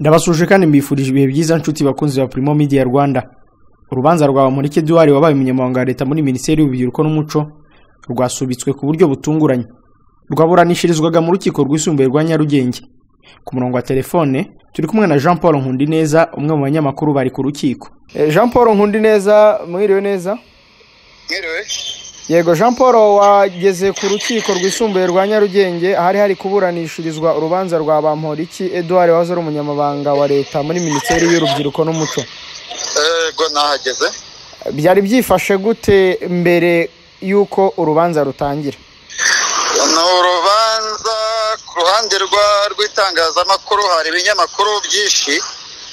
Ndabasuje kandi mbifurije ibihe byiza nshuti bakunzi ba Primo Media Rwanda. Urubanza rwa Bamporiki Edouard wabaye umunyamabanga wa leta muri Minisiteri y'Urubyiruko n'Umuco rwasubitswe ku buryo butunguranye. Rwaburanishirizwaga mu rukiko rwisumbuye rwa Nyarugenge. Ku murongo wa telefone turi kumwe na Jean Paul Nkundineza, umwe mu banyamakuru bari ku rukiko. Jean Paul Nkundineza, mwiriwe neza? Mwiriwe. Yego Jean Paul, wageze ku rukiko rwisumbuye rwa Nyarugenge ahari hari kuburanishirizwa urubanza rwa Bamporiki Edouard wahoze ari umunyamabanga wa leta muri Minisiteri y'Urubyiruko n'Umuco. Yego nahageze. Byari byifashe gute mbere y'uko urubanza rutangira? Ni urubanza ku ruhande rw'itangazamakuru hari ibinyamakuru byinshi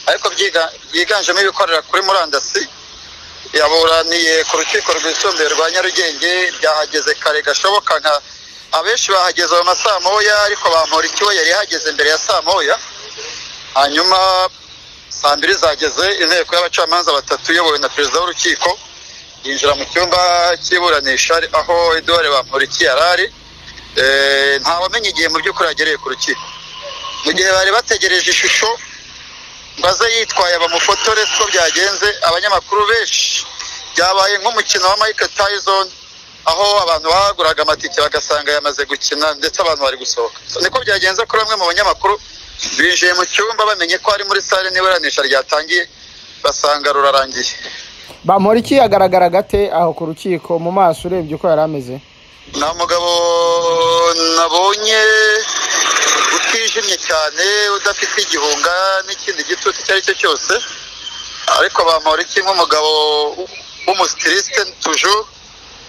ariko byiganjemo ibikorera kuri murandasi. Yaburaniye ku rukiko rwisumbuye rwa Nyarugenge, byahageze kare gashoboka, nka abenshi bahageze mu masaa moya, ariko Bamporiki we yari yahageze mbere ya saa moya. Hanyuma saa mbiri zageze, inteko y'abacamanza batatu iyobowe na perezida w'urukiko yinjira mu cyumba cy'iburanisha aho Edouard Bamporiki yari ari. Ntawamenye igihe mu by'ukuri yagereye ku rukiko. Mu gihe bari bategereje ishusho ngo aze yitwaye bamufotore, siko byagenze. Abanyamakuru benshi byabaye nk'umukino wa Mike Tyson, aho abantu baguraga amatike bagasanga yamaze gukina ndetse abantu bari gusohoka. Niko byagenze kuri bamwe mu banyamakuru binjiye mu cyumba bamenye ko ari muri sale n'iburanisha ryatangiye, basanga rurarangiye. Bamporiki agaragara gate aho ku rukiko mu maso urebye uko yari ameze? Nta mugabo nabonye utijimye cyane, udafite igihunga n'ikindi gitutu icyo ari cyo cyose, ariko Bamporiki nk'umugabo w'umustiliste toujours,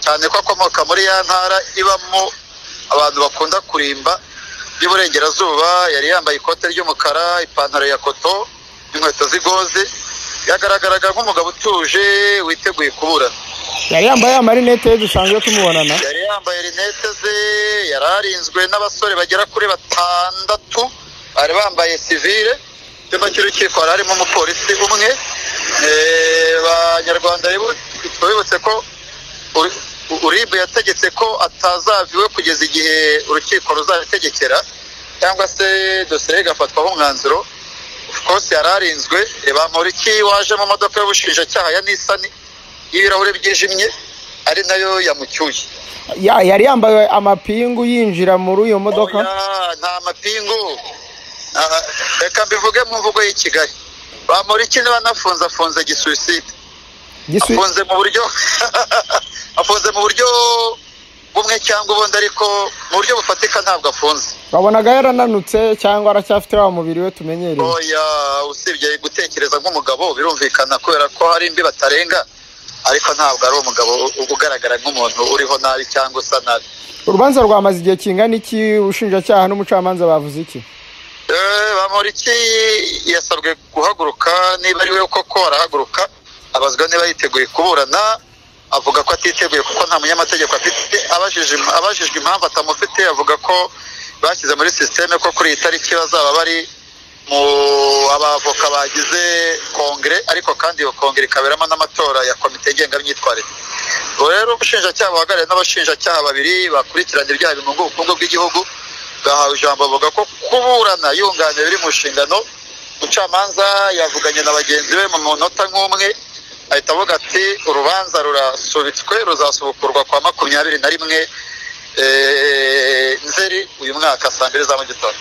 cyane ko akomoka muri ya ntara ibamo abantu bakunda kurimba y'Iburengerazuba. Yari yambaye ikote ry'umukara, ipantaro ya koto n'inkweto z'igozi. Yagaragaraga nk'umugabo utuje witeguye kuburana. Yari yambaye amarinete dusanzwe tumubonana. Yari yambaye rinete ze, yari arinzwe n'abasore bagera kuri batandatu bari bambaye sivile. Icyumba cy'urukiko hari harimo umupolisi umwe. Abanyarwanda bibutse ko Uribe yategetse ko atazava iwe kugeza igihe urukiko ruzabitegekera cyangwa se dosiye igafatwaho umwanzuro. Of course yari arinzwe. Bamporiki waje mu modoka y'ubushinjacyaha ya Nissan y'ibirahure byijimye, ari nayo yamucyuye. Yari yambaye amapingu yinjira muri iyo modoka? Nta mapingu. Reka mbivuge mu mvugo y'i Kigali, Bamporiki niba anafunze afunze gisuicide. Afunze mu buryo afunze mu buryo bumwe cyangwa ubundi, ariko mu buryo bufatika ntabwo afunze. Wabonaga yarananutse cyangwa aracyafite wa mubiri we tumenyereye? Oya, usibye gutekereza nk'umugabo birumvikana kubera ko hari imbi batarenga, ariko ntabwo ari umugabo ugaragara nk'umuntu uriho nabi cyangwa usa nabi. Urubanza rwamaze igihe kingana iki? Ubushinjacyaha n'umucamanza bavuze iki? Bamporiki yasabwe guhaguruka, niba ari we koko arahaguruka, abazwa niba yiteguye kuburana, avuga ko atiteguye kuko nta munyamategeko afite. Abajijwe impamvu atamufite, avuga ko bashyize muri sisiteme ko kuri iyi tariki bazaba bari mu abavoka bagize kongere, ariko kandi iyo kongere ikaberamo n'amatora ya komite ngengamyitwarire. Rero ubushinjacyaha buhagarariwe n'abashinjacyaha babiri bakurikirana ibyaha bimunga ubukungu bw'igihugu bwahawe ijambo, bavuga ko kuburana yunganira biri mu nshingano. Umucamanza yavuganye na bagenzi be mu munota nk'umwe, ahita avuga ati urubanza rurasubitswe, ruzasubukurwa kwa 21 Nzeri uyu mwaka saa mbiri za mu gitondo.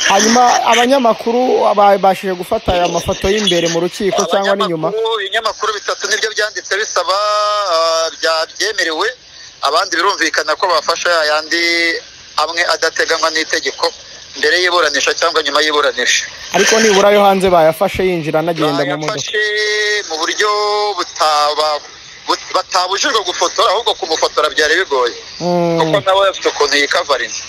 Hanyuma abanyamakuru babashije gufata aya mafoto y'imbere mu rukiko cyangwa n'inyuma? Ibinyamakuru bitatu nibyo byanditse bisaba byemerewe, abandi birumvikana ko bafasha ayandi amwe adateganywa n'itegeko mbere y'iburanisha cyangwa nyuma y'iburanisha. Ariko nibura yo hanze bayafashe yinjira anagenda mu modoka. Bayafashe mu buryo batabujijwe gufotora, ahubwo kumufotora byari bigoye kuko nawe afite ukuntu yikavarinze.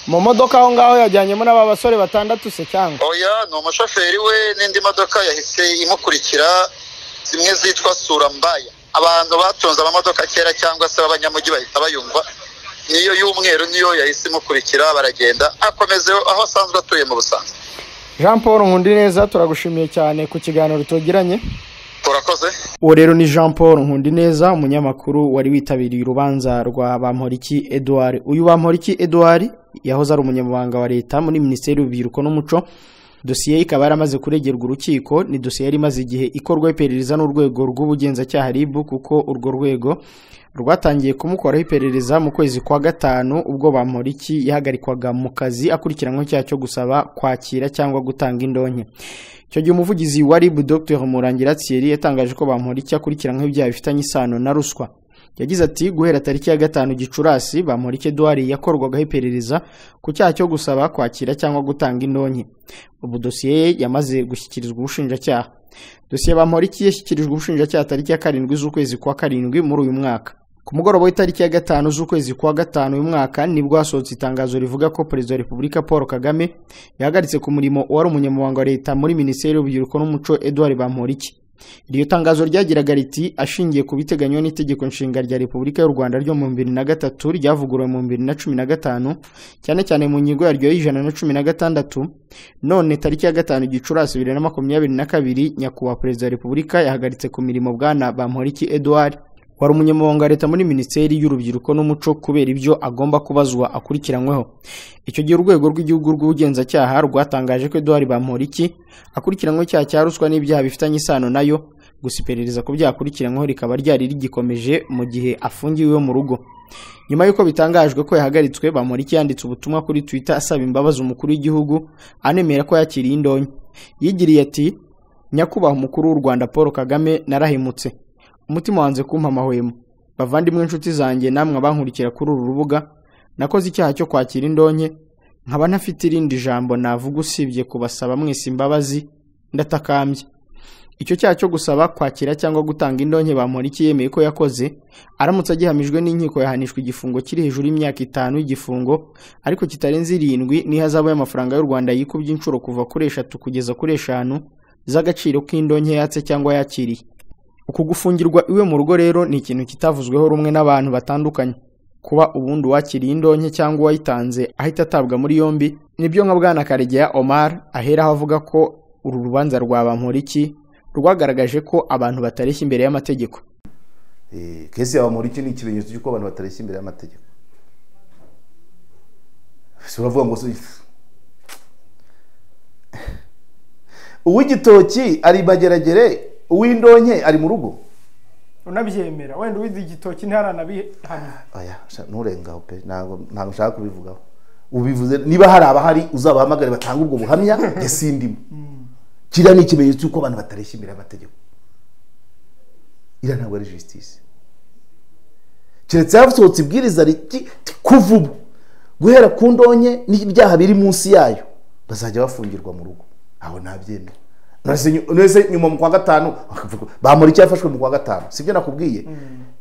Mu modoka aho ngaho yajyanyemo n'aba basore batandatu se cyangwa? Oya, ni umushoferi we n'indi modoka yahise imukurikira, zimwe zitwa sura mbaya. Abantu batunze amamodoka kera cyangwa se b'abanyamujyi bahita bayumva, niyo y'umweru niyo yahise imukurikira, baragenda akomeze aho asanzwe atuye mu busanzwe. Jean Paul Nkundineza, turagushimiye cyane ku kiganiro tugiranye. Urakoze. Uwo rero ni Jean Paul Nkundineza, umunyamakuru wari witabiriye urubanza rwa Bamporiki Edouard. Uyu Bamporiki Edouard yahoze ari umunyamabanga wa leta muri Minisiteri y'Urubyiruko n'Umuco. Dosiye ikaba yaramaze kuregerwa urukiko. Ni dosiye yari imaze igihe ikorwa iperereza n'urwego rw'ubugenzacyaha RIB, kuko urwo rwego rwatangiye kumukoraho iperereza mu kwezi kwa 5 ubwo Bamporiki yahagarikwaga mu kazi akurikiranyweho icyaha cyo gusaba, kwakira cyangwa gutanga indonke. Icyo gihe umuvugizi wa RIB Dr Murangira Thierry yatangaje ko Bamporiki akurikiranyweho ibyaha bifitanye isano na ruswa. Yagize ati guhera tariki ya 5 Gicurasi Bamporiki Edouard yakorwagaho iperereza ku cyaha cyo gusaba, kwakira cyangwa gutanga indonke. Ubu dosiye ye yamaze gushyikirizwa ubushinjacyaha. Dosiye Bamporiki yashyikirijwe ubushinjacyaha tariki ya 7 z'ukwezi kwa 7 muri uyu mwaka. Ku mugoroba w'itariki ya 5 z'ukwezi kwa 5 uyu mwaka nibwo hasohotse itangazo rivuga ko Perezida wa Repubulika Paul Kagame yahagaritse ku murimo wari umunyamabanga wa leta muri Minisiteri y'Urubyiruko n'Umuco Edouard Bamporiki. Iryo tangazo ryagiraga riti ashingiye ku biteganywa n'itegeko nshinga rya Repubulika y'u Rwanda ryo mu 2003 ryavuguruwe mu 2015 cyane cyane mu ngingo yaryo y'116, none tariki ya 5 Gicurasi 2022 nyakubahwa Perezida wa Repubulika yahagaritse ku mirimo bwana Bamporiki Edouard wari umunyamabanga wa leta muri Minisiteri y'Urubyiruko n'Umuco kubera ibyo agomba kubazwa akurikiranyweho. Icyo gihe urwego rw'igihugu rw'ubugenzacyaha rwatangaje ko Edouard Bamporiki akurikiranyweho icyaha cya ruswa n'ibyaha bifitanye isano nayo, gusa iperereza ku byaha akurikiranyweho rikaba ryari rigikomeje mu gihe afungiwe mu rugo. Nyuma y'uko bitangajwe ko yahagaritswe, Bamporiki yanditse ubutumwa kuri Twitter asaba imbabazi umukuru w'igihugu, anemera ko yakiriye indonke. Yigiriye ati nyakubahwa umukuru w'u Rwanda Paul Kagame, narahemutse, umutima wanze kumpa amahwemo. Bavandimwe, inshuti zanjye namwe abankurikira kuri uru rubuga, nakoze icyaha cyo kwakira indonke, nkaba ntafite irindi jambo navuga usibye kubasaba mwese imbabazi, ndatakambye. Icyo cyaha cyo gusaba, kwakira cyangwa gutanga indonke Bamporiki yemeye ko yakoze, aramutse agihamijwe n'inkiko yahanishwa igifungo kiri hejuru y'imyaka 5 y'igifungo, ariko kitarenze 7 n'ihazabu y'amafaranga y'u Rwanda yikubye inshuro kuva kuri 3 kugeza kuri 5 z'agaciro k'indonke yatse cyangwa yakiriye. Uku gufungirwa iwe mu rugo rero ni ikintu kitavuzweho rumwe n'abantu batandukanye. Kuba ubundi uwakiriye indonke cyangwa uwayitanze ahita atabwa muri yombi, nibyo nka Bwana Karegeya Omar aheraho avuga ko uru rubanza rwa Bamporiki rwagaragaje ko abantu batareshya imbere y'amategeko. Kesi ya Bamporiki ni ikimenyetso cy'uko abantu batareshya imbere y'amategeko. Uravuga ngo uw'igitoki ari mageragere, uw'indonke ari mu rugo. Unabyemera wenda uw'igitoki ntaranabihamya. Oya, nturengaho pe, ntabwo nshaka kubivugaho. Ubivuze niba hari abahari uzabahamagare batanga ubwo buhamya, njye sindimo. Kiriya ni ikimenyetso cy'uko abantu batareshya imbere y'amategeko. Iriya ntabwo ari justice. Keretse hasohotse ibwiriza riti kuva ubu guhera ku ndonke n'ibyaha biri munsi yayo bazajya bafungirwa mu rugo. Aho nabyemera. Nese nyuma mu kwa 5 Bamporiki yafashwe mu kwa 5, sibyo nakubwiye?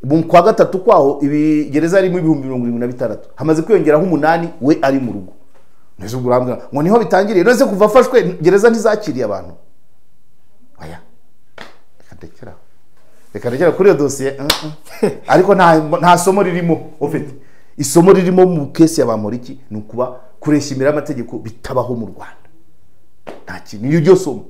Mu kwa 3 kwaho ibi gereza arimo 76,000 hamaze kwiyongeraho 8 we ari mu rugo. Nese ubwo urambwira ngo niho bitangiriye? Nese kuva afashwe gereza ntizakiriye abantu. Oya, reka ndekera kuri iyo dosiye. Ariko nta somo ririmo ufite. Isomo ririmo mu kesi ya Bamporiki ni ukuba kureshya imbere y'amategeko bitabaho mu Rwanda. Nta kintu, ni iryo somo.